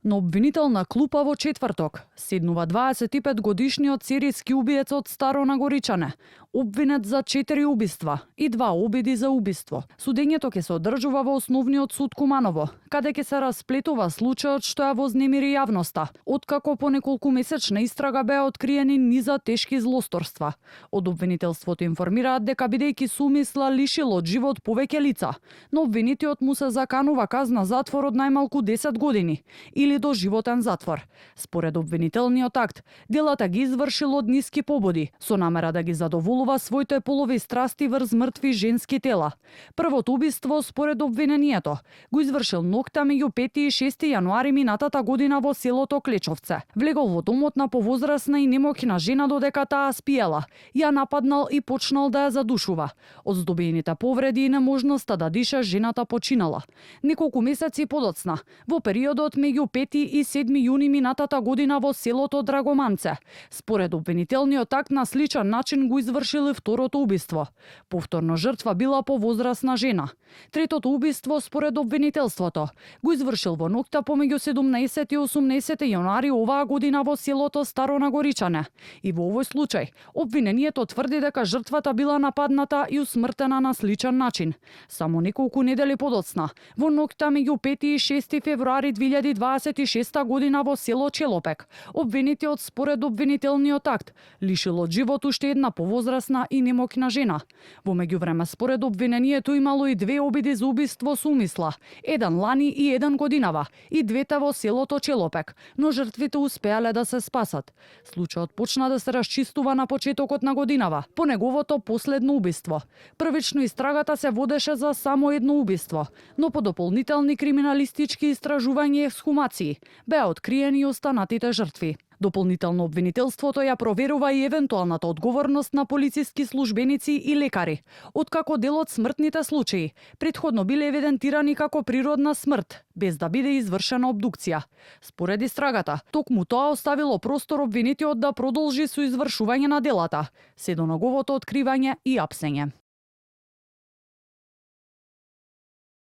На обвинител на клупа во четврток седнува 25-годишниот серијски убиец од Старо Нагоричане, обвинет за 4 убиства и 2 обиди за убиство. Судењето ќе се одржува во Основниот суд Куманово, каде ќе се расплетува случајот што ја вознемири јавноста, откако по неколкумесечна истрага беа откриени низа тешки злосторства. Од обвинителството информираат дека бидејќи сумисла лишил од живот повеќе лица, но обвинетиот му се заканува казна затвор од најмалку 10 години или до животен затвор. Според обвинителниот акт, делата ги извршил од ниски пободи, со намера да ги задоволува своите полови страсти врз мртви женски тела. Првото убиство, според обвинението, го извршил ноќта меѓу 5 и 6 јануари минатата година во селото Клечовце. Влегол во домот на повозрасна и немоќна жена додека таа спиела, ја нападнал и почнал да ја задушува. Од здобиените повреди и неможноста да диша, жената починала. Неколку месеци подоцна, во периодот меѓу 5 и 7 јуни минатата година во селото Драгоманце. Според обвинителниот акт на сличен начин го извршил и второто убиство. Повторно жртва била повозрасна жена. Третото убиство, според обвинителството, го извршил во ноќта помеѓу 17 и 18 јануари оваа година во селото Старо Нагоричане. И во овој случај, обвинението тврди дека жртвата била нападната и усмртена на сличен начин. Само неколку недели подоцна, во ноќта меѓу 5 и 6 февруари 2026 година во село Челопек, обвинетиот според обвинителниот акт лишил од живот уште една повозрасна и немоќна жена. Во меѓувреме, според обвинението, имало и 2 обиди за убиство со умисла, еден лани и еден годинава, и двете во селото Челопек, но жртвите успеале да се спасат. Случајот почна да се расчистува на почетокот на годинава, по неговото последно убиство. Првично истрагата се водеше за само едно убиство, но по дополнителни криминалистички истражувања и ексхумации беа откриени и останатите жртви. Дополнително обвинителството ја проверува и евентуалната одговорност на полициски службеници и лекари, откако дел од смртните случаи претходно биле евидентирани како природна смрт, без да биде извршена обдукција. Според истрагата, токму тоа оставило простор обвинетиот да продолжи со извршување на делата, се до неговото откривање и апсење.